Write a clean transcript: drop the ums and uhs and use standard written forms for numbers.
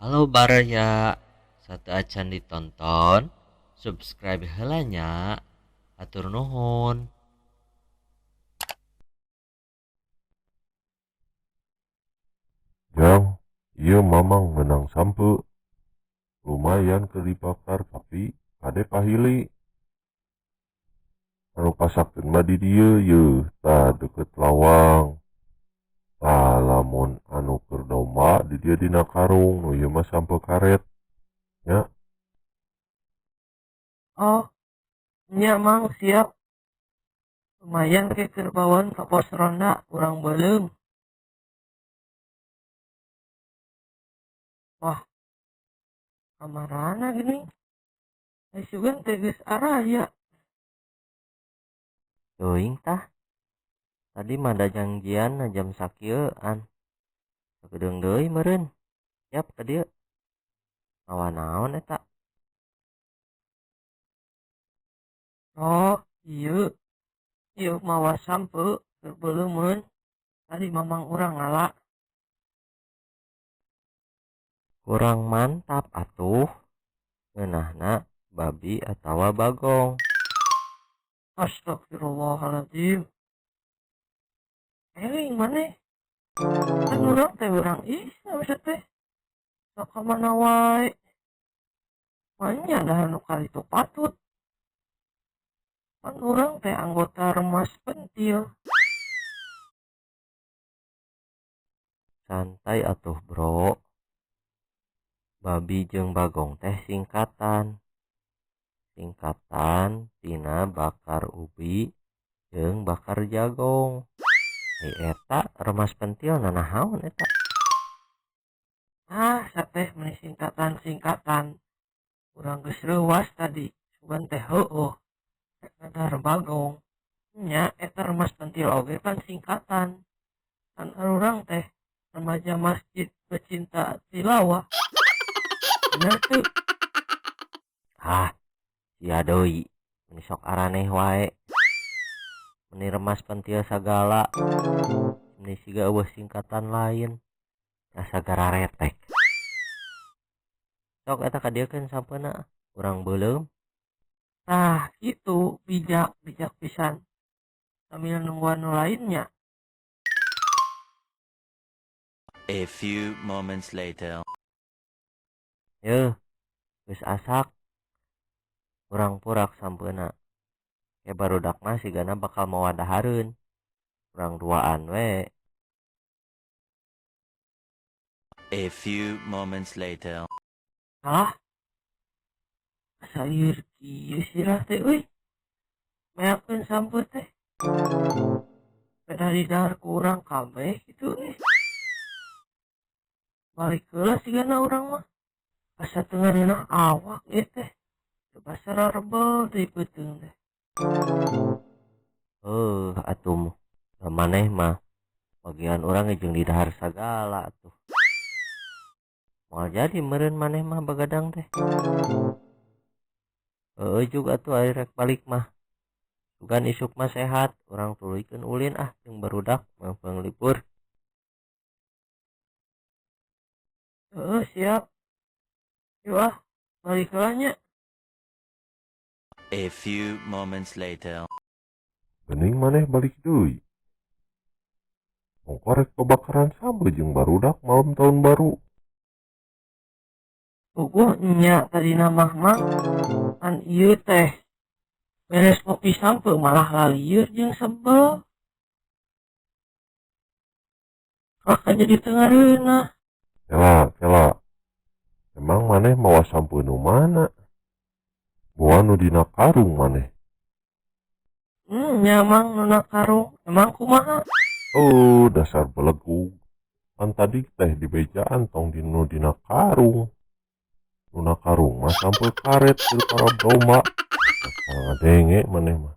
Halo baraya, sateuacan ditonton, subscribe heula nya, hatur nuhun. Jang, ieu mamang meunang sampeu. Lumayan keur dibakar tapi kade pahili. Anu pasakkeun mah di dieu yeuh tah deukeut lawang. Tah lamun anu keur domba di dieu dina karung, nu ieu mah sampeu karet nya. Oh, nya Mang siap. Lumayan ke keur bawaan ka pos ronda urang beuleum. Wah, kamarana geuning? Ai sugan teh geus araya. Teuing tah. Tadi mah da janjianna jam sakieuan. Sakedeung deui meureun. Siap ka dieu. Mawa naon eta? Oh, ieu. Ieu mawa sampeu keur beuleumeun. Tadi mamang urang ngala. Kurang mantap atuh. Ngeunahna babi atawa bagong. Astagfirullahaladzim. Eling maneh. Kan urang teh urang isya bisa teh. Sok ka mana wae. Manya dah nu kalitu patut. Pan urang teh anggota remas pentil. Santai atuh bro. Babi jeung bagong teh singkatan. Singkatan tina bakar ubi jeung bakar jagong. Ai eta remas pentil nanahaon eta? Ah, sateh meuni singkatan-singkatan. Urang geus reuwas tadi, sugan teh heueuh. Rek ngadahar bagong. Nya eta remas pentil oge pan singkatan. Kan urang teh remaja masjid pecinta tilawah. Bener teu? Ah, sia deui. Meuni sok araneh wae. Meuni remas pentil sagala. Meuni siga eueuh singkatan lain. Asa gararetek. Sok eta kadieukeun sampeuna urang beuleum. Tah, kitu bijak, bijak pisan. Sambil nungguan nu lainnya. A few moments later. Yeuh, geus asak. Urang purak sampeuna. Ke barudak mah sigana bakal mawa dahareun. Urang duaan we. A few moments later. Alah. Asa lieur kieu sirah teh euy. Meakeun sampeu teh. Beda di dahar ku urang kabeh kitu euy. Balik heula sigana urang mah. Asa teu ngareunah awak ieu teh. Teu basa rebel deui peuteung teh. Heuh atuh maneh mah bagian urang jeung didahar sagala atuh. Moal jadi meureun maneh mah bagadang teh. Heueuh juga atuh ari rek balik mah. Sugan isuk mah sehat, urang tuluykeun ulin ah jeung barudak meungpeung libur. Heueuh siap. Yuk ah, balik heula nya. A few moments later. Geuning maneh balik deui. Ongko rek babakaran sampeu jeung barudak malam tahun baru. Puguh nya tadina mah Mang. Pan ieu teh beres ngopi sampeu malah lalieur jeung sebel. Maka jadi teu ngareunah. Kela, kela. Emang maneh mawa sampeu nu mana? Boa nu dina karung maneh. Nya Mang nu na karung. Emang kumaha? Oh, dasar belegug. Pan tadi teh dibejaan tong nu dina karung. Nu na karung mah sampeu karet keur para domba. Ngadenge maneh mah.